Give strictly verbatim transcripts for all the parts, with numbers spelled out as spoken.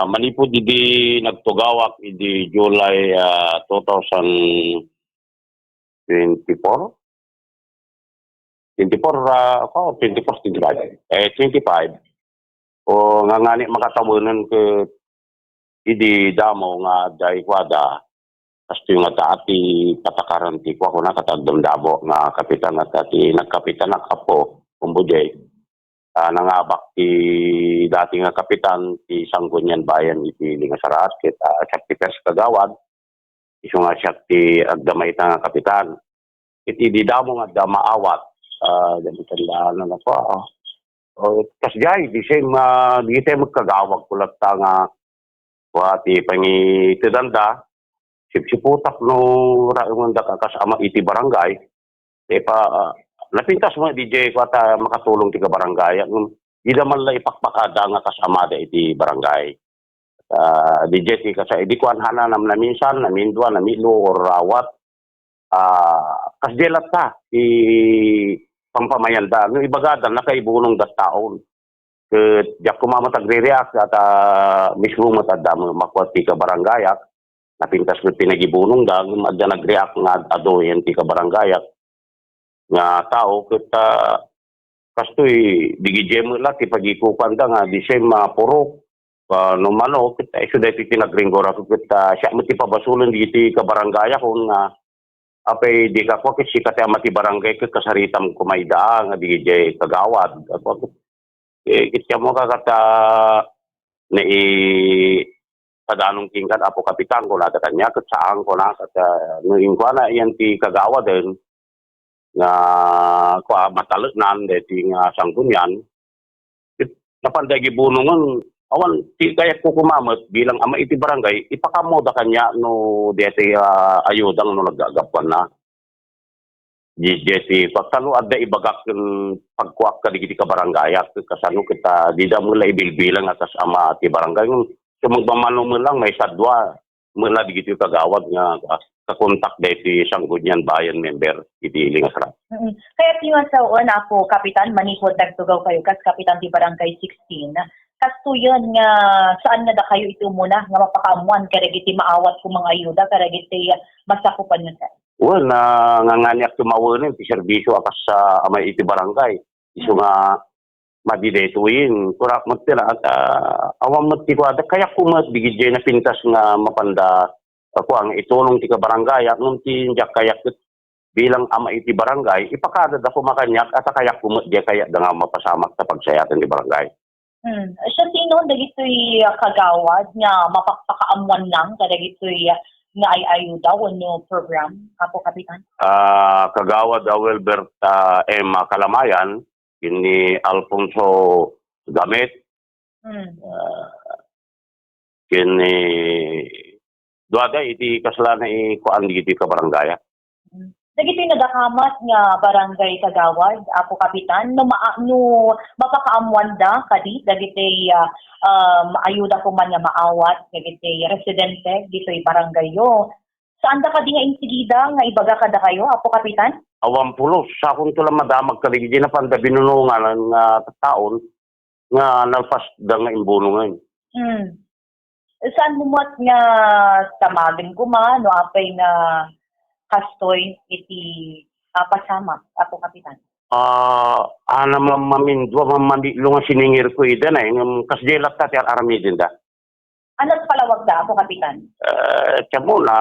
Ah, manipud idi nagtugawak idi July, ah, two thousand twenty-four? Twenty-four, ah, ako, twenty-four, twenty-five. Eh, twenty-five. O, nga ngani makatawanen ket idi damo nga adda ikuada, kastoy nga ta ti patakaran ti kua, kuna, ket agdamdamo nga kapitan, ket ti nagkapitanak, Apo, Kumbo Jay. Ah, nangabak ti dati nga kapitan ti Sangguniang Bayan iti Lingasaraat, ket, ah, siak ti first kagawad, isu nga siak ti agdama ita nga kapitan. Ket idi damo nga adda maawat, ah, dagiti tandaan na po, ah, oh, kasdiay, di siya, ah, di tayo magkagawag ko latta nga, wa, ti pangitedanda, sipsiputak no raengan da ka kas ama iti barangay, eh, pa, ah, napintas mo, D J, ko ata makatulong ti kabarangay, ngem dida man la ipakpakada nga kas amada iti barangay. Ah, D J, ti kasa, di kuan hana, nam-, naminsan, namindua, namilo, or rawat. Ah, kasdiay latta ti pampamayanda, no ibagada, nakaibunong da taon. Ket diak koma met agre-react, ata mismo met adda makua ti kabarangayak, napintas met ti nagibunongda, ngem adda nag-react nga ad-adu iti kabarangayak nga tao, ket, ah, kastoy, di gid met la ti pagikukuanda nga the same, ah, purok, ah, no mano, ket, ah, isu daytoy ti nagringgor ako, ket, ah, siak met ti pabasolen dagiti kabarangayakon nga, apay, di ka kua, ket sika ti ama ti barangay, ket kasaritam koma ida, ah, nga di gid kagawad. Ako, eh, ket siya mo ka kat, ah, nai-, padanong kenka, Apo Kapitan, kunada kaniak, ket saan, kuna, ket, ah, no inkuana, iyan ti kagawaden nga, kua, mataleknan, deti nga sanggunian, ket napan dagiti bunongen, awan, ti kayatko koma met bilang ama iti barangay, ipakaammoda kaniak no deti, ah, ayudang no nagagapuanna. Di, di ti, kasano adda ibagak ken pagkuak kadagiti kabarangayak, kasano ket, ah, dida met la ibilbilang a kas ama ti barangay. Ngem sumagmamano met lang, maysa dua met la dagiti kagawad nga, ah, kakontak daytoy Sangguniang Bayan member iti Lingasra. Mm. Kayat nga sawen, Apo Kapitan, manipud nagtugaw kayo kas Kapitan ti Barangay sixteen, kastoyen nga saan nga dakayo iti umuna nga mapakaammuan kadagiti maawat koma nga ayuda kadagiti masakupanyo, sir? Wen, ah, nganganiak tumawenen ti serbisio a kas, ah, ama iti barangay. Isu nga madi daytoyen. Kunak met ti laat, ah, awan met ti kuada. Kayatko met, di gid napintas nga mapanda, ah, kuan, itulong ti kabarangayak, ngem ti diak kayat ket bilang ama iti barangay, ipakadada koma kaniak, ata kayatko met, di kayatda nga mapasamak ta pagsayaten ti barangay. Hmm. Siasino dagitoy, ah, kagawad nga mapakpakaammuan lang kadagitoy, ah, nga ay-ayuda wenno program, Apo Kapitan? Ah, Kagawad, ah, Wilbert, ah, M. Kalamayan, ken ni Alfonso Gamit, Hmm. ah, ken ni duada iti kasla na ikuan dagiti kabarangaya. Dagiti nadakamat nga barangay kagawad, Apo Kapitan, no maa-, no mapakaammuanda kadi dagiti, ah, um, ayuda koma nga maawat dagiti residente ditoy barangayyo, saanda kadi nga insigida nga ibaga kadakayo, Apo Kapitan? Awan pulos, sakonto la madamag kadagiti napanda binunongan nga tattaon nga nalpasda nga imbunongen. Hmm. Saan mo met nga tamagen koma no apay nga kastoy iti, ah, pasamak, Apo Kapitan? Ah, ana, mam-, mamindua, mam-, mamilo nga siningirko ida, nay, ngem kasdiay latta ti ar-aramidenda. Ano ti palawagda, Apo Kapitan? Eh, siya mo, na,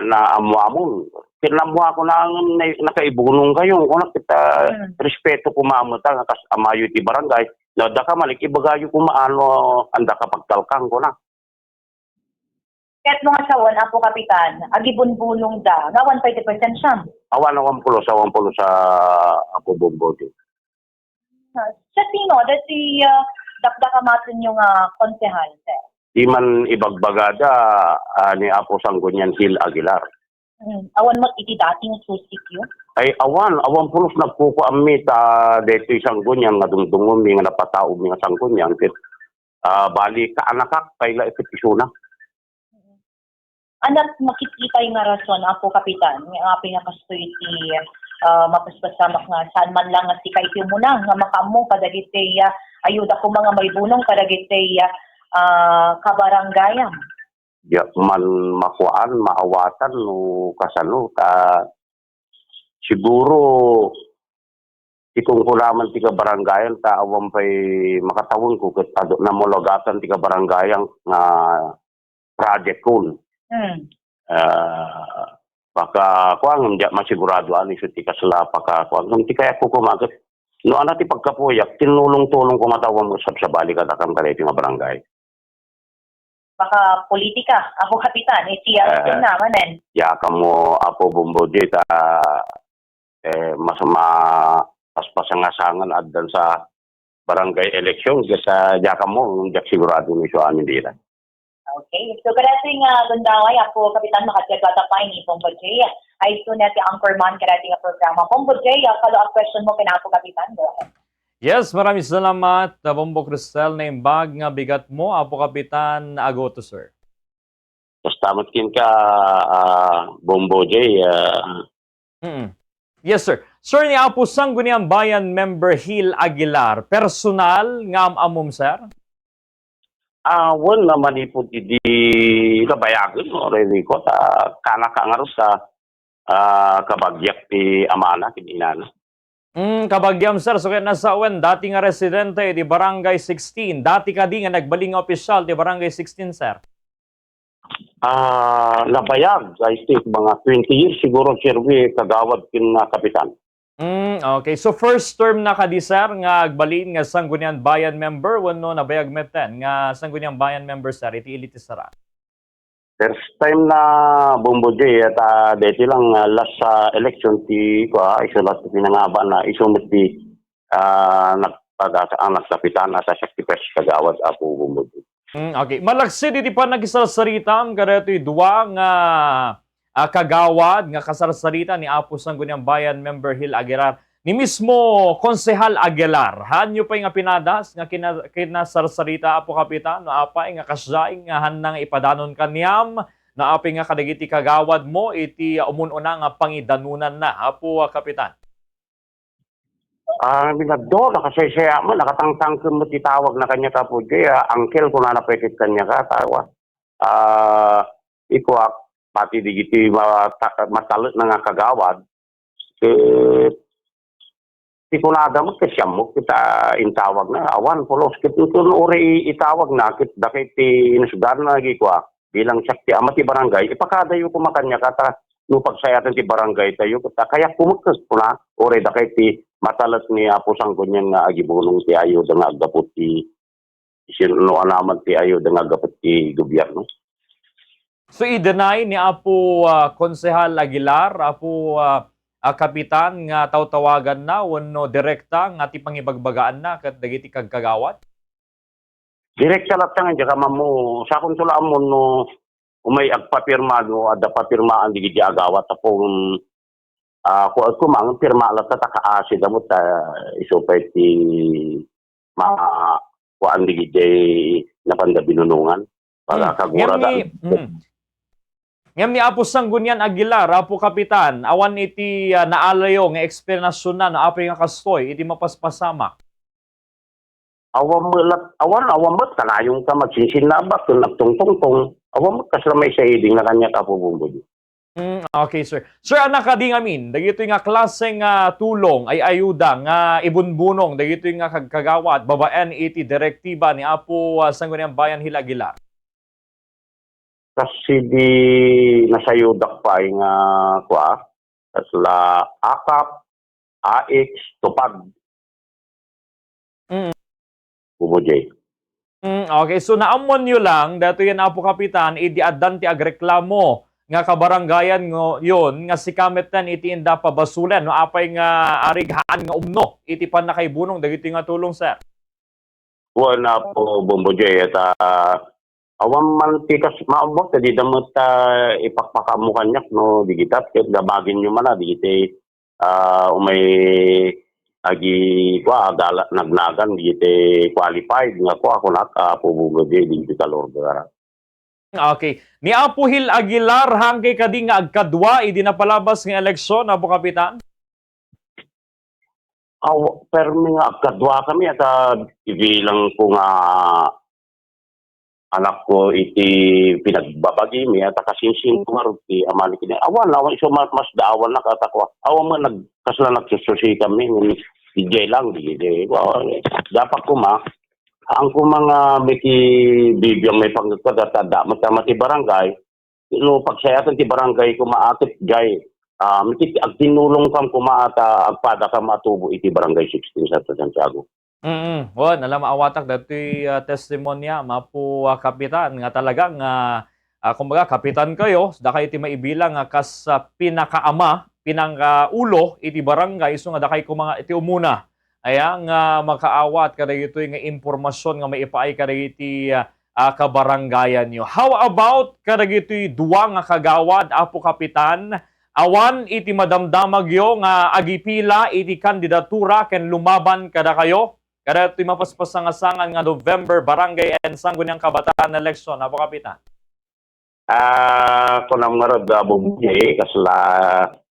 naammoamon. Kinammoakon na, na, nakaibunong kayo. Kunak ket, ah, Hmm. respeto koma met nga kas amayo iti barangay. No, adda ka malik, ibagayo koma ano, anda ka pagtalkang, kunak. Ket no nga sawen, Apo Kapitan, agibunbunongda, nga awan pay ti presensiam? Awan, awan pulos, awan pulos a, Apo Bombo. Siasino daytoy, ah, dakdakamatenyo nga konsehal, sir? Di man ibagbagada, ah, ni Apo Sanggunian Hill Aguilar. Hmm, awan met iti dati nga susikyo? Ay, awan, awan pulos nagkukuammi ta daytoy Sanggunian nga dungdungonmi nga napataomi nga Sanggunian ket, ah, bali kaanakak pay la ket isuna. Ania ti makititay nga rason, Apo Kapitan, nga apay nga kastoy ti, ah, mapaspasamak nga saan man lang nga sika iti umuna nga makaammo kadagiti, ah, ayuda koma nga maibunong kadagiti, ah, ah, kabarangayam? Diak man makuan, maawatan no kasano, ta siguro ti kunkunaman ti kabarangayan ta awan pay makatawenko ket adu-, namulagatan ti kabarangayan nga project kon. Hmm. Ah, pakakuan, diak masigurado ani isu ti kasla pakakuan. Ngem ti kayatko koma ket no adda ti pagkapuyak, tinulong-tulong koma ta awan sabsabali kadakami kadaytoy nga barangay. Baka politika, Apo Kapitan, eh, siya Ah, na manen. Diak ammo, Apo Bombo J, ta, eh, mas ma-, mas pasangasangan addan sa barangay election, ket, ah, diak ammo, diak sigurado no isu amin dita. Okay. So, kadaytoy nga gundaway, Apo Kapitan, makadkadua ta pay ni Bombo J. Ay, isu na ti anchorman kadaytoy nga programa. Bombo J, ah, follow-up question mo kina Apo Kapitan. Go ahead. Yes, maraming salamat, ah, Bombo Cristel, naimbag nga bigat mo, Apo Kapitan Agoto, sir. Basta met kenka, ah, Bombo J, ah. Mm. Yes, sir. Sir, ni Apo Sangguniang Bayan member Hil Aguilar, personal nga am-ammom, sir? Ah, wen, na manipud idi nabayagen, no, Renico, ta kanaka ngarud ta, ah, kabagiak ti amana ken inana. Mm, kabagiam, sir, so ket nasawen, dati nga residente iti Barangay sixteen. Dati kadi nga nagbalin nga opisyal ti Barangay sixteen, sir? Ah, nabayag, I think, mga twenty years siguro, sir, wi, kagawad ken, ah, kapitan. Mm, okay. So, first term na kadi, sir, nga agbalin nga Sangguniang Bayan member, wenno nabayag metten nga Sangguniang Bayan member, sir, iti ili ti sara? First time na, Bombo J, at, ah, deti lang, ah, last sa election ti, kua, isu la ti pinangaba na, isu met ti, ah, nagpagasa-, ang nagkapitan at siak ti first kagawad, Apo Bombo J. Mm, okay. Malaksid iti panakisarsaritam kadaytoy dua nga, ah, kagawad nga kasarsarita ni Apo Sangguniang Bayan member Hil Aguilar. Ni mismo Konsehal Aguilar, haanyo pay nga pinadas nga kina-, kinasarsarita, Apo Kapitan, no apay nga kasdiay nga haanna nga ipadanon kaniam, no apay nga kadagiti kagawad mo iti umun-una nga pangidanonanna, Apo, ah, Kapitan? Ah, minaddo, nakasaysaya mo, nakatangtangken mo ti tawag na kaniak, Apo J, ah, uncle, kunana pay ket kaniak, ah, tawa. Ah, ikuak, pati digiti mata-, matalekna nga kagawad, ket ti kunada met ket siammok ket intawagna, awan pulos. Ket inton uray itawagna, ket dakay ti inusgarna, nagikua, bilang siak ti ama ti barangay, ipakadayo koma kaniak ta no pagsayaten ti barangay tayo, ket kayak koma ket kuna, uray dakay ti matalek ni Apo Sangguniang nga agibunong ti ayuda nga aggapu ti sino, no anaman ti ayuda nga aggapu ti gobierno. So, i-deny ni Apo, ah, Konsehal Aguilar, Apo, ah, ah, Kapitan, nga tawtawaganna wenno direkta nga ti pangibagbagaanna ket dagiti kagkagawad? Direkta latta nga diak ammo, sakon to la ammo no umay agpapirma, no adda papirmaan digiti agawat, tapno, ah, ku-, kumang pirma latta ta kaasi da met, ah, isu pay ti ma-, kuan digiti napanda binunongan. Para Mm. Ngem kagurada. Ni, mm. Ngem ni Apo Sanggunian Aguilar, Apo Kapitan, awan iti, ah, naalayo nga eksplanasyon na, no apay nga kastoy iti mapaspasamak? Awan met lat-, awan, awan met, kanayon ka magsinsinnabak ken agtungtungtong. Awan met kasla maisaiding na kaniak, Apo Bombo J. Mm, okay, sir. Sir, annak kadi ngamin, dagitoy nga klase nga tulong ay ayuda nga ibunbunong dagitoy nga kagkagawad babaen iti direktiba ni Apo, ah, Sangguniang Bayan Hil Aguilar? Kas idi nasayudak pay nga, kua, kasla akap, A X, tupad. Mm. Kumo, Jay. Mm, okay. So, naammoanyo lang, daytoy nga Apo Kapitan, idi addan ti agreklamo nga kabarangayan nga, yon, nga sika metten iti inda pabasolen, no apay nga arig haan nga umno iti pannakaibunong dagitoy nga tulong, sir? Wen, Apo Bombo Jay, ta awan man ti kas-, maammo, ta dida met, ah, ipakpakaammo kaniak no digitat, ket damagenyo man, ah, digiti, ah, umay agi-, kua, agala-, nagnagan digiti qualified nga kua, kunak, ah, Apo Bombo Jay, digiti kalorga. Okay. Ni Apo Hil Aguilar, hangkay kadi nga agkadua idi napalabas nga eleksyon, Apo Kapitan? Aw, permi nga agkadua kami, at, ah, ibilang ko nga anakko iti pinagbabagimi, a ta kasinsin ko ngarud ti amani ken ni, awan, awan isu ma-, masdaawannak, a ta ko, awan met nag-, kasla nagsususikanmi, ngem idiay lang, di, di, wa-, dapak koma, ang koma nga, miki bibiang maipanggep kada, ta adda met ti barangay, no pagsayaatan ti barangay koma a ket jay, ah, miki agtinnulongkam koma ta agpadakam a tubo iti Barangay sixteen Santo Santiago. Mm, wen, ala, maawatak datoy, ah, testimonya, Apo, ah, Kapitan, nga talaga nga, ah, kumbaga, kapitan kayo, dakayo ti maibilang nga kas, ah, pinakaama, pinakaulo iti barangay, isu nga dakay koma nga iti umuna. Aya nga makaawat kadagitoy nga impormasyon nga maipaay kadagiti, ah, ah, kabarangayanyo. How about kadagitoy dua nga kagawad, Apo Kapitan? Awan iti madamdamagyo nga agipila iti kandidatura ken lumaban kadakayo kadagitoy mapaspasangasangan nga November Barangay and Sangguniang Kabataan election, Apo Kapitan? Ah, kunam ngarud, ah, Bubuye, kasla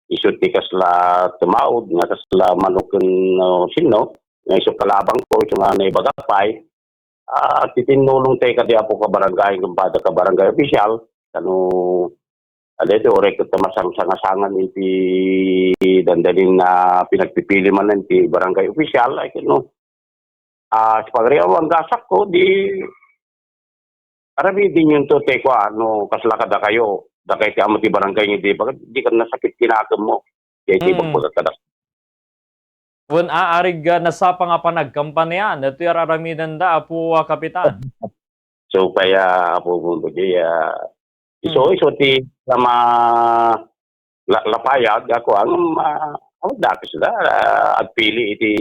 isu ti kasla tumaud nga kasla mano ken, no, sinno, nga isu kalabangko, isu nga naibaga pay. Ah, titinnulong tayo kadi Apo Kabarangay, kumpada Kabarangay Official, kano, ah, daytoy, uray ket masangsangasangan iti dandanin nga pinagpipili manen ti Barangay Official, ay, kano, ah, sipagriaw, ang gasakko, di aramidin yun to, te, kua, no, kasla kadakayo, dakay ti amo ti barangay nga di, baga, di ka nasakit kinakemmo. Kaya di Mm. bagbaga kada. Wen, a, arig, ah, nasapa nga panagkampanya, datoy ar-aramidenda, Apo, ah, Kapitan. So, kaya, Apo Bubuye, ah, isu, Mm. isu ti sama la-, lapayag, ako ang, ah, oh, dakes da, ah, agpili iti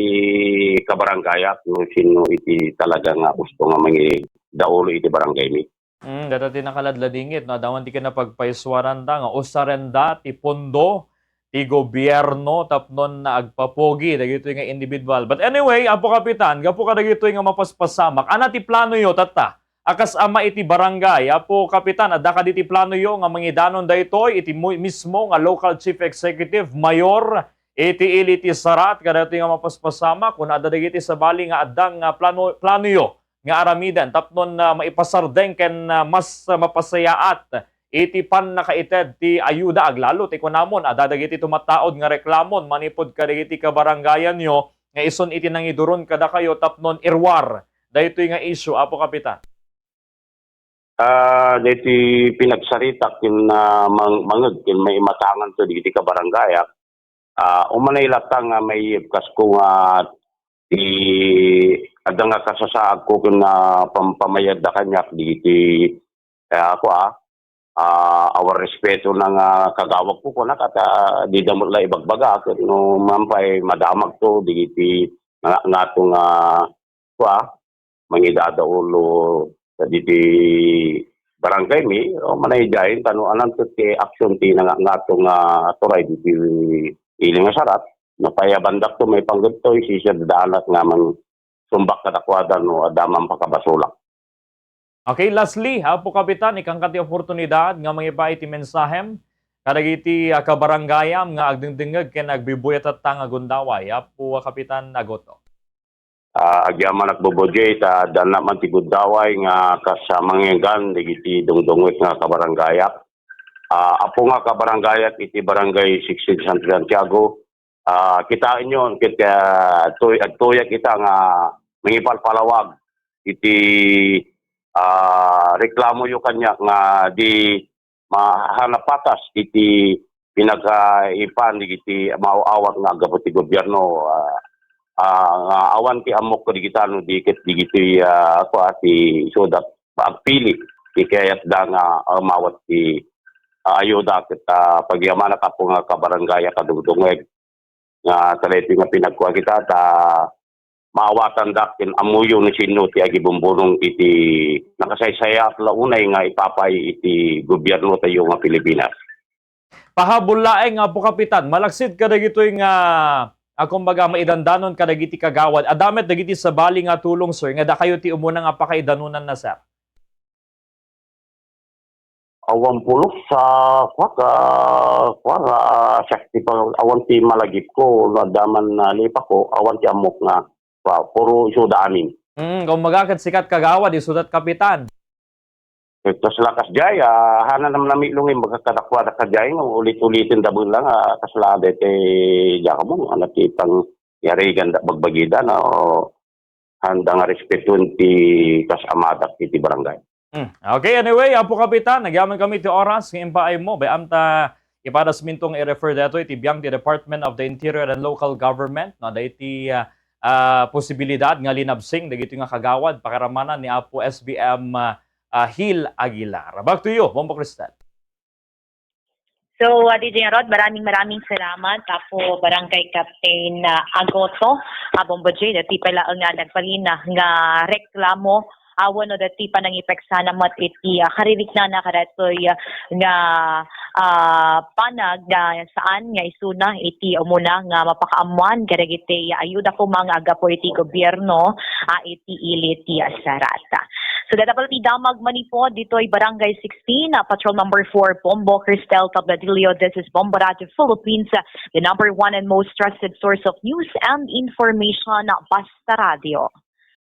kabarangayak, no, sino iti talaga nga gusto nga mangidaulo iti barangay mi. Mm, data ti nakaladladingit, no? Adda man ti kinapagpaisuaranda nga usarenda ti pondo ti gobierno tapno nga agpapugi dagitoy nga individual. But anyway, Apo Kapitan, gapu kadagitoy nga mapaspasamak, ania ti planoyo tatta? A kas ama iti barangay, Apo Kapitan, adda kadi ti planoyo nga mangidanon daytoy iti mu-, mismo nga local chief executive, mayor, iti ili ti Sarat, kadagitoy nga mapaspasamak, kun adda dagiti sabali nga adda nga plano, planoyo nga aramiden tapno nga maipasardeng ken, ah, mas mapasayaat iti pannakaited ti ayuda, aglalo ti kunamon, adda dagiti tumataud nga reklamon manipud kadagiti kabarangayanyo nga isun iti nangiduron kadakayo tapno iruar daytoy nga isyu, Apo Kapitan. Ah, daytoy pinagsaritak ken, ah, mang-, mangngeg ken maimatangan to dagiti kabarangayak. Ah, umanay latta nga maiyeb kas ko nga ti adda nga kasasaadko ken, ah, pam-, pamayadda kaniak dagiti, ah, ako, ah, ah, awan respeto na nga kagawagko, kunak, at, ah, dida met la ibagbaga ket no man pay madamagto dagiti nga-, ngato nga, kua, mangidadaulo dagiti barangay mi, o manay diay, kano anan ket ti action ti nga-, ngato nga aturay dagiti ili nga Sarat, no pay a bandakto maipanggepto, sisiaddanak nga mangsumbak kadakuada no adda man pakabasolak. Okay, lastly, Apo Kapitan, ikanka ti oportunidad nga mangipaay ti mensahem kadagiti, ah, kabarangayam nga agdengdengngeg ken agbibuyat tatta nga gundaway, Apo, ah, Kapitan Agoto. Ah, agyamanak, Bobo J, ta adda man ti gundaway nga kas, ah, mangngeggan dagiti dungdungngoek nga kabarangayak. Ah, apo nga kabarangayak iti Barangay sixteen San Santiago, ah, kitaenyo ket, ah, tuy-, agtuyag ita nga mangipalpalawag iti, ah, reklamoyo kaniak nga di ma-, hanapatas iti pinagkaipan dagiti maaw-awat nga aggapu ti gobierno, ah, ah, nga awan ti ammok kadigita no di ket dagiti, ah, kua, ti sudat agpili ti kayatda nga umawat ti, ah, ayuda ket, ah, pagyamanak, apo nga kabarangayak a dungdungngeg, nga kadaytoy nga pinagkua kita ta maawatandak ken ammoyo no sinno ti agibumbunong iti nakasaysayaat la unay nga ipapaay iti gobiernotayo nga Pilipinas. Pahabol laeng, Apo Kapitan, malaksid kadagitoy nga, a, kumbaga, maidandanon kadagiti kagawad. Adda met dagiti sabali nga tulong, sir, nga dakayo ti umuna nga pakaidanonan na, sir. Awan pulos sa, kuak, ah, kuak, ah, siak ti pang-, awan ti malagipko, no adda man, ah, lipako, awan ti ammok nga, kua, puro isuda amin. Mm, kumbaga, ket sika ti kagawad, isuda ti kapitan. Ito sila kasjay, ah, hana naman namilong yung magkakadakwada kasjay, nga ulit-ulitin da lang, ah, kasla dete, diyan ka mo, anak kitang yarigan da bagbagida, na, o, handa nga respetun ti kas amadak iti barangay. Hmm. Okay, anyway, Apo Kapitan, nagyaman kami ti oras nga impaay mo. Bay-am ta ipadas minto nga i-refer daytoy iti biang ti Department of the Interior and Local Government, no, daytoy, ah, ah, posibilidad nga linabsing dagitoy nga kagawad pakaramanan ni Apo S B M, ah, ah, Hill Aguilar. Back to you, Bombo Cristel. So, uh, D J Rod, maraming maraming salamat, Apo Barangay Captain, uh, Agoto, uh, Bombo J, dati pala nga nagbalin, uh, nga reklamo, uh, wenno dati panangipeksa na met iti, uh, kaririknana kadatoy, uh, nga, uh, panag na saan nga isuna iti umuna nga mapakaammuan kadagiti, uh, ayuda koma nga aggapu iti gobierno, uh, iti ili ti, uh, sarat. So, data pala ti damag manipod ditoy Barangay sixteen, uh, Patrol Number four, Bombo Cristel Tabladillo. This is Bombo Radio Philippines, uh, the number one and most trusted source of news and information, uh, Basta Radio.